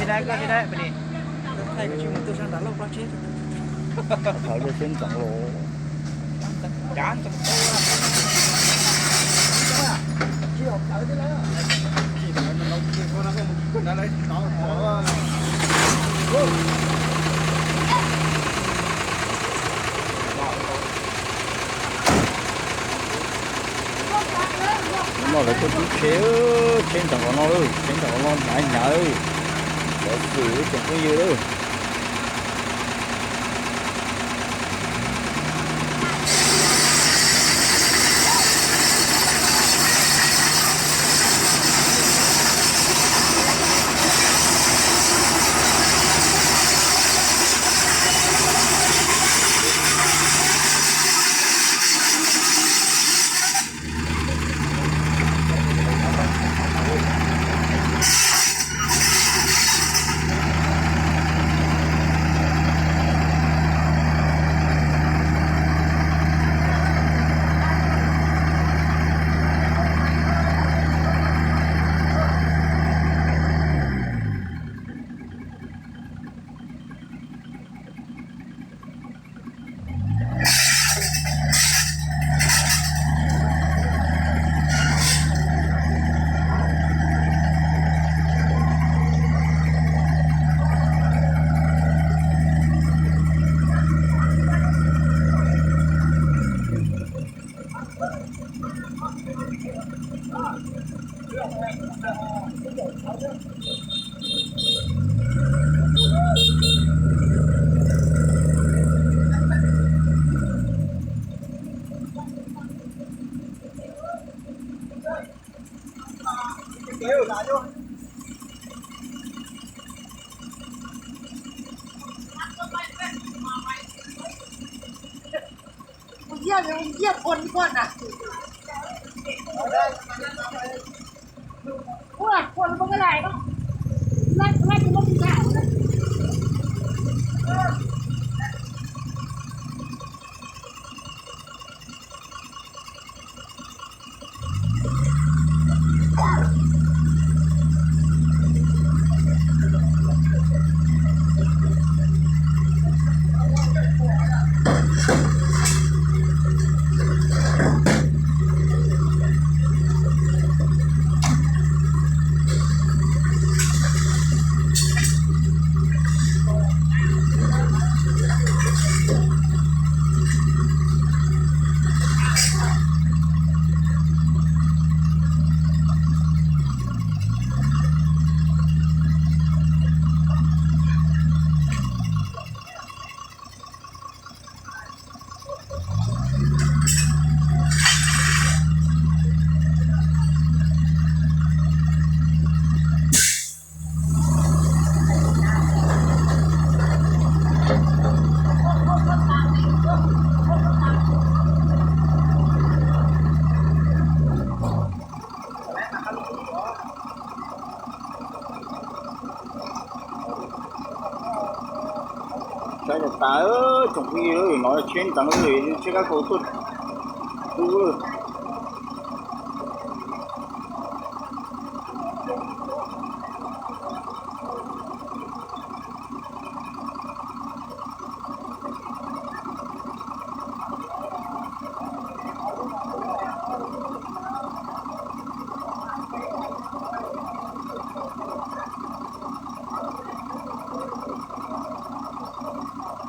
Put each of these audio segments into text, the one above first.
Thaum yog tsheb ntxeev los. Hnub no lawv tuaj tub tsheb, tsheb ntxeev qhov no, tsheb ntxeev qhov no hnyav hnyav, lawv xwm tsoom phooj ywg. Saib tas tas, tsoom phooj ywg, no tsheb ntxeev, tsheb kab kaus tuaj tub.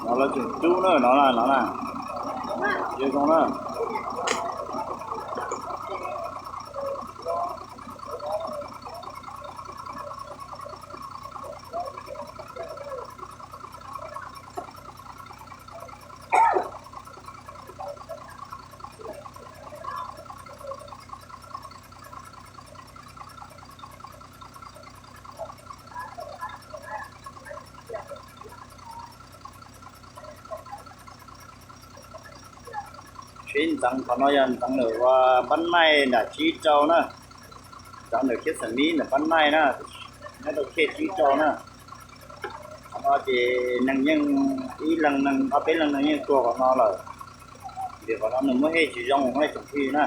No lawv tseem cub na, no na, no na. Zoo na. Tsheb ntxeev qhov no yog ntxeev ntawm ua npab naij nram tsib rau na. Ntxeev ntawm khiab xam mib ntawm npab naij na, nyob rau khej tsib rau na. Qhov no ces neeg yeej, ib leeg neeg ob peb leeg neeg yeej tuag qhov no lawm, vim qhov no nws muab hej tsis zoo ne tsoom phooj ywg na.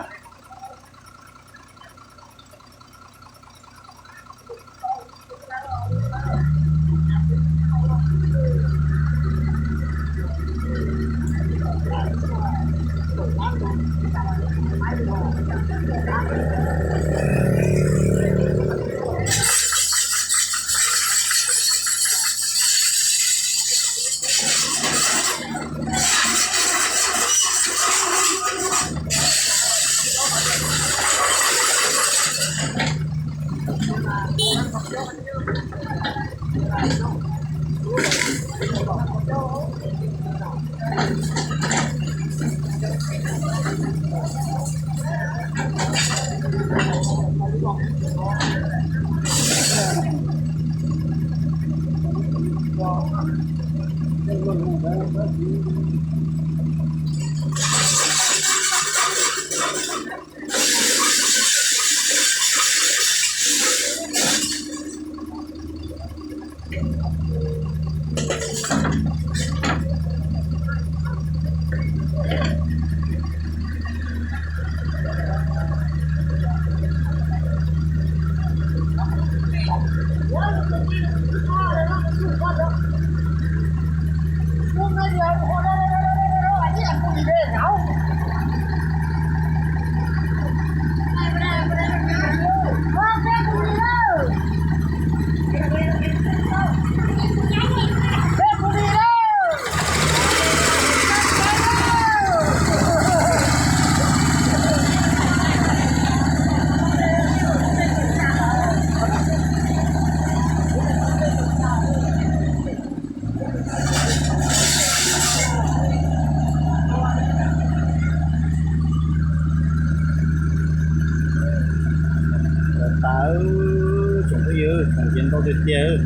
Tau tas, tsoom phooj ywg, tsoom ces ntau tiag tiag.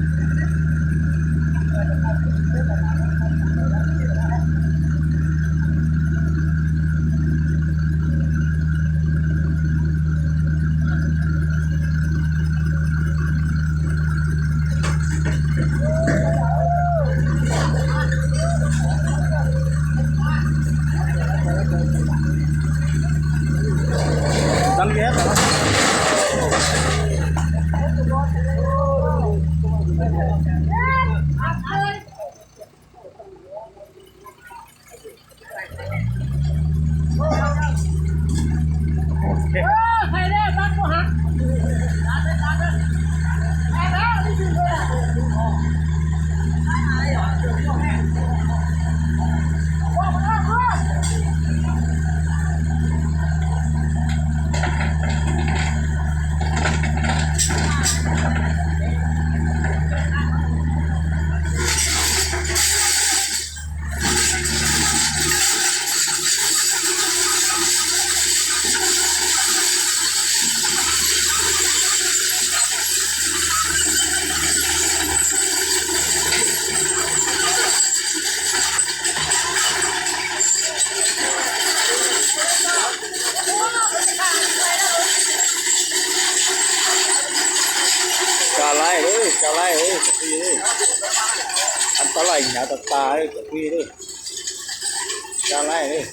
Tsa laij, tsa laij, tsa laij, hnyav tas tas, tsa laij.